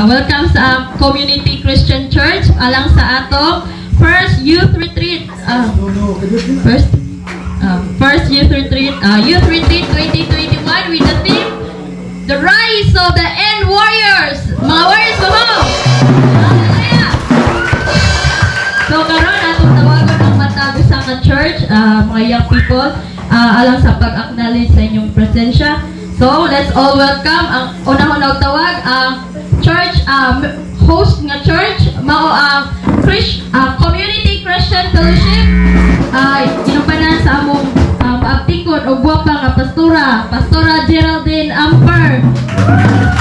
Welcome sa Community Christian Church alang sa atong first youth retreat. First youth retreat, Youth Retreat 2021 with the theme "The Rise of the N Warriors." Mga warriors ba mo? So karon atong tawagon ang matag usa ka church, mga young people, alang sa pag-acknowledge sa inyong presensya. So let's all welcome ang unahon og tawag ang church host nga church mao ang Community Christian Fellowship, inupanan sa among maabtikon og gwapa nga pastora, Pastora Geraldine Amper. Barog,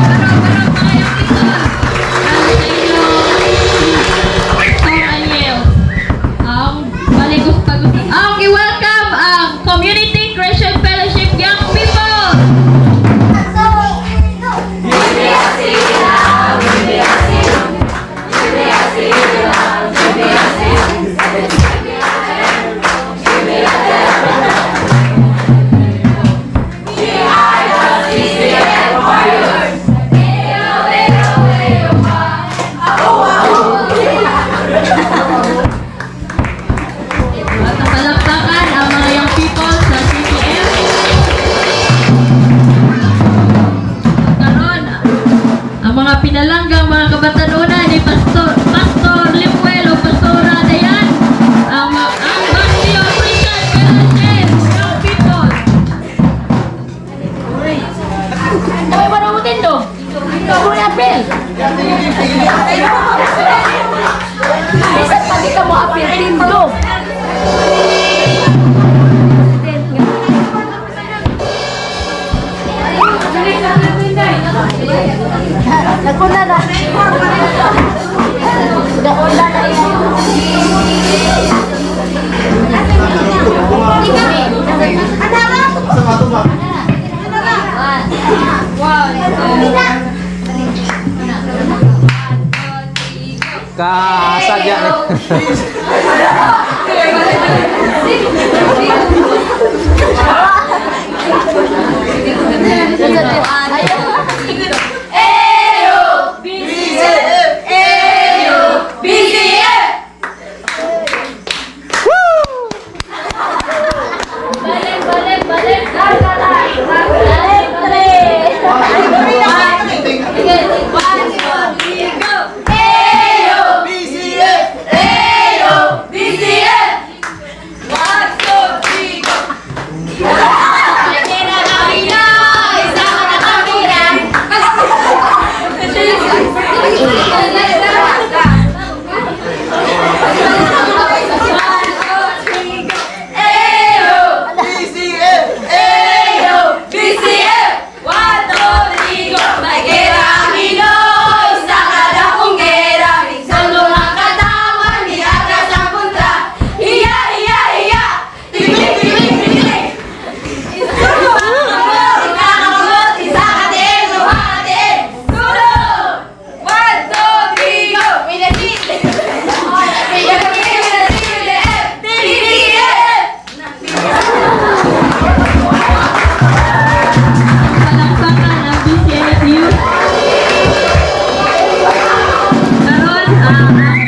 barog, mga young people. Ang sa inyong song and yells. Ang baligos pagos. Ang i-welcome ang Community Christian Fellowship Young People. At palakpakan ang mga young people sa CCF. Karon, ang mga pinalanggang mga kabatanunan ni Pastor Limuel o Pastora Dayan, ang Bastio Christian Fellowship Young People. Ay, wala mo din do. Kuya apel. Bisan pag ka mo apel tindo. Naguna na. Naguna na. Kasadya ni. Balik, balik, balik. Balik, three. One, two, three, go. Ayo, BCF! Ayo, BCF. One, two, three, go. BCF! Ayo, BCF. One, two, three, go. May gera ang Pinoy sa kadakong gera. Sulong ang katawan, niatras ang kontra. Hiya, hiya, hiya. Tiglik, tiglik, tiglik. Isa ka kamot, isa ka tiil, duha ka tiil. Sulong! One, two, three, go. Minatin. Minatin, BCF. Palakpakan ang BCF Youth. Karon,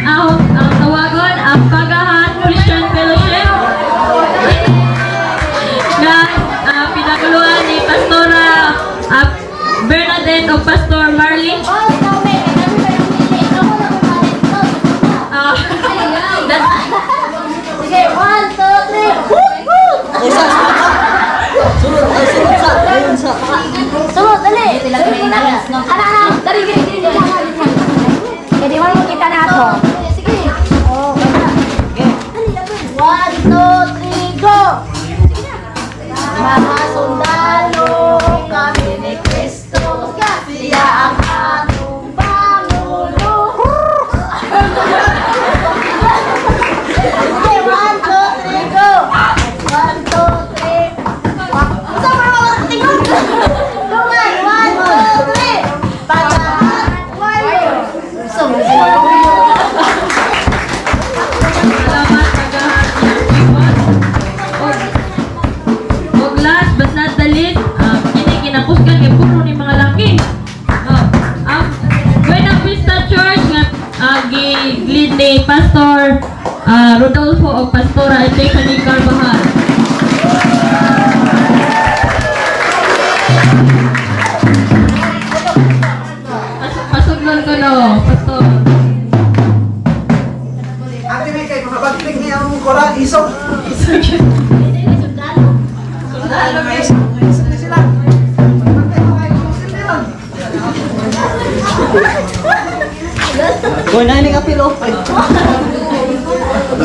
ang tawagon ang Pagahan Christian Fellowship na pinaguluhan ni Pastora Bernadette o Pastor Marley. Sige, one, two, three. Woo, woo! Sulod! Ay, sulod sa! Ayun sa! Sulod, dali! Sulod mo na. Ana, ana, dali, dali, dali, dali, dali. Kaya di mo kita na ako. Sige. Oh, wala. Dali, dali. One, two, three, go! Sige na. Mga sundalo, kami ni Kristo. Siya ang atong Pangulo. Sige, one, two, three, go! One, two, three. Unsa man ang tingog? Dungan, one, two, three. Pagahan, warriors. So, Gi-lead ni Pastor Rodolfo o Pastora Stephanie Carvajal. Pasugnon ko no, Pastor. Ate may kay mga bagtig niya ang koran isog. Sundalo. Isog ni sila. Bantay mo kay kung sila. Boy, na ini kapil oh.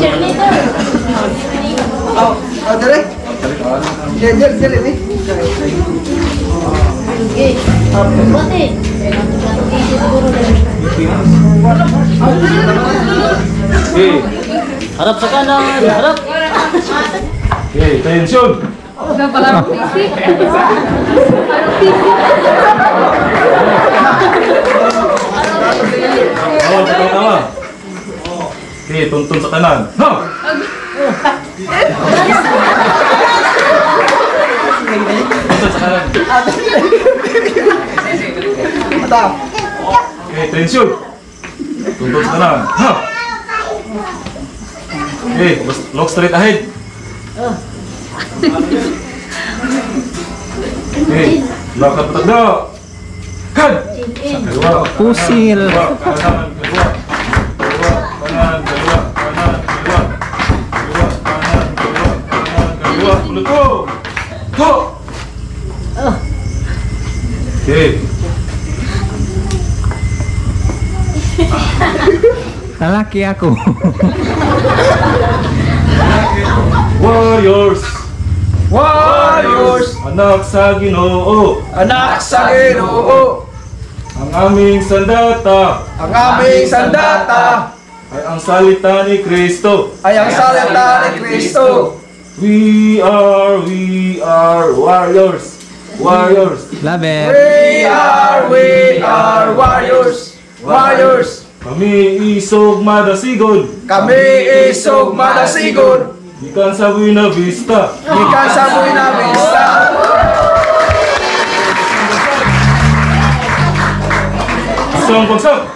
Cheerleader. Oh, oh dere. Dere dere dere ni. Okay. Bote. Siguro na. Okay. Harap sa kanan, harap. Okay, tension. Ano pala PC? Tawa, tawa, tawa. Okay, tuntun sa kanan. Ha! Tuntun sa kanan. Ata. Okay, tension. Tuntun sa kanan. Ha! Okay, look straight ahead. Okay, lakad patagda. Kan! Sa kaliwa. Pusil. Kaliwa, kanan, kaliwa. Kaliwa, kanan, kaliwa, kanan, kaliwa. Kaliwa, kanan, kaliwa, kanan, kaliwa. Ulit ko! Go! Okay. Lalaki ako. Warriors! Warriors! Anak sa Ginoo, Anak sa Ginoo, ang aming sandata ang aming sandata ay ang salita ni Kristo. ay ang salita ni Kristo. We are warriors. Warriors. Love it. We are warriors. Warriors. Kami isog madasigon. Kami isog madasigon. Gikan sa Buena Vista. Gikan sa Buena Vista. Isang bagsak.